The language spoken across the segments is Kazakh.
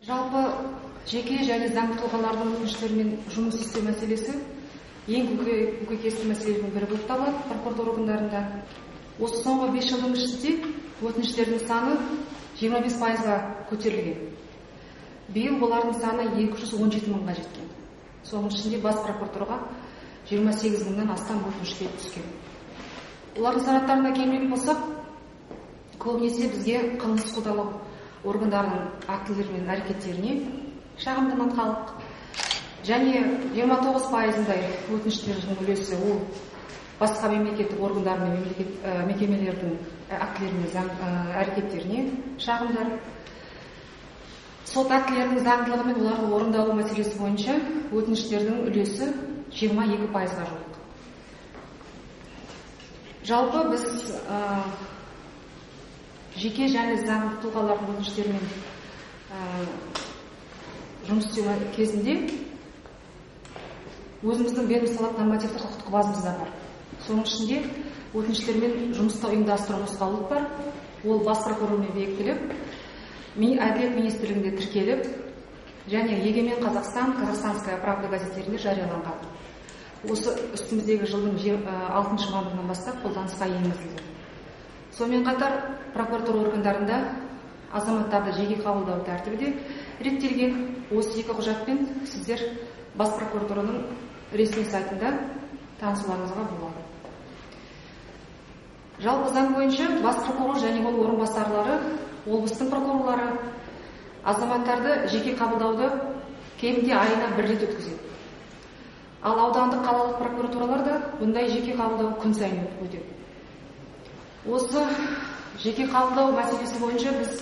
Жалпы жеке және заңды тұлғалардың өтініштерімен жұмыс істеу мәселесі ең көкейкесті мәселелердің бірі болып табылады прокуратура органдарында. Осы соңғы 5 жылдың ішінде өтініштердің саны 25%-ға көтерілген. Биыл олардың саны 217 мыңға жеткен. Соның ішінде бас прокуратураға 28 мыңнан астам өтініш келіп түскен. Олардың санаттарына келмек болсақ, көбінесе бізге қылмыстық қудалау органдарының актілері мен әрекеттеріне шағымданған халық және 29%-ындай өтініштердің үлесі ол басқа мемлекеттік органдар мен мемлекет мекемелердің актілері мен заң әрекеттеріне шағымдар. Сот актілерінің заңдылығы мен олардың орындалу мәселесі бойынша өтініштердің үлесі 22%-ға жуық. Жалпы біз жеке және заңды тұлғалардың өтініштерімен жұмыс істеу кезінде өзіміздің ведомстволық нормативтік құқықтық базамыз да бар. Соның ішінде өтініштермен жұмысты ұйымдастыру нұсқаулық бар. Ол бас прокурормен бекітіліп, Әділет министрлігінде тіркеліп, және Егемен Қазақстан, Казахстанская правда газеттерінде жарияланған. Осы үстіміздегі жылдың 6 мамырынан бастап қолданысқа енгізілді. Сонымен қатар прокуратура органдарында азаматтарды жеке қабылдау тәртібі де реттелген. Осы екі құжатпен сіздер бас прокуратураның ресми сайтында танысуларыңызға болады. Жалпы заң бойынша бас прокурор және оның орынбасарлары, облыстың прокурорлары азаматтарды жеке қабылдауды кемінде айына бір рет өткізеді. Ал аудандық қалалық прокуратураларда бұндай жеке қабылдау күн сайын өтеді. Осы жеке қабылдау мәселесі бойынша біз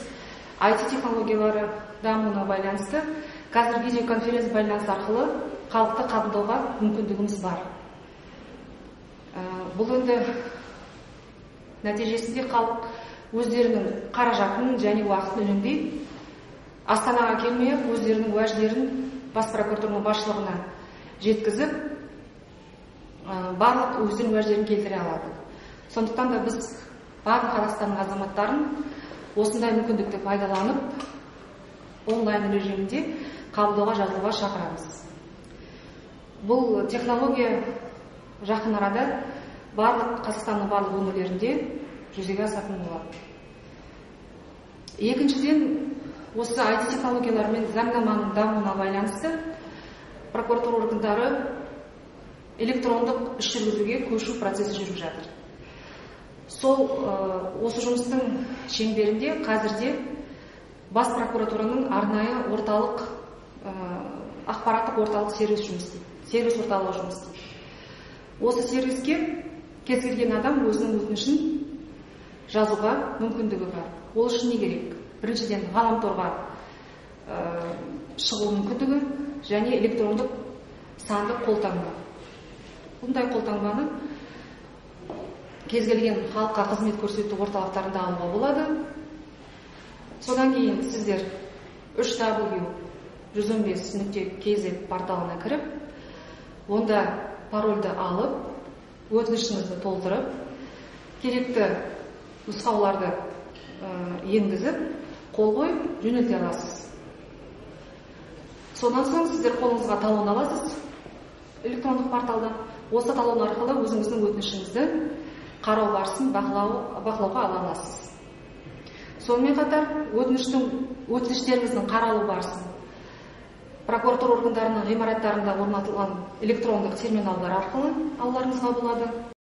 IT технологиялары дамуына байланысты қазір видеоконференц байланыс арқылы халықты қабылдауға мүмкіндігіміз бар. Бұл енді нәтижесінде халық өздерінің қаражатын және уақытын үнемдей, Астанаға келмей өздерінің уәждерін бас прокуратураның басшылығына жеткізіп, барлық өздерінің уәждерін келтіре алады. Сондықтан да біз барлық Қазақстанның азаматтарын осындай мүмкіндікті пайдаланып, онлайн режимінде қабылдауға жазылуға шақырамыз. Бұл технология жақын арада барлық Қазақстанның барлық өңірлерінде жүзеге асатын болады. Екіншіден, осы IT технологиялар мен заңнаманың дамуына байланысты прокуратура органдары электрондық іс жүргізуге көшу процесі жүріп жатыр. Сол осы жұмыстың шеңберінде қазірде бас прокуратураның арнайы орталық ақпараттық орталық сервис жұмыс істейді, сервис орталығы жұмыс істейді. Осы сервиске кез келген адам өзінің өтінішін жазуға мүмкіндігі бар. Ол үшін не керек? Біріншіден, ғаламторға шығу мүмкіндігі және электрондық сандық қолтаңба. Бұндай қолтаңбаны кез келген халыққа қызмет көрсету орталықтарында алуға болады. Содан кейін сіздер 3w115.kz порталына кіріп, онда парольді алып, өтінішіңізді толтырып, керекті нұсқауларды енгізіп, қол қойып жөнелте аласыз. Содан соң сіздер қолыңызға талон аласыз электрондық порталда. Осы талон арқылы өзіңіздің өтінішіңізді қарау барысын бақылауға ала аласыз. Сонымен қатар өтініштеріңіздің қаралу барысын прокуратура органдарының ғимараттарында орнатылған электрондық терминалдар арқылы алуларыңызға болады.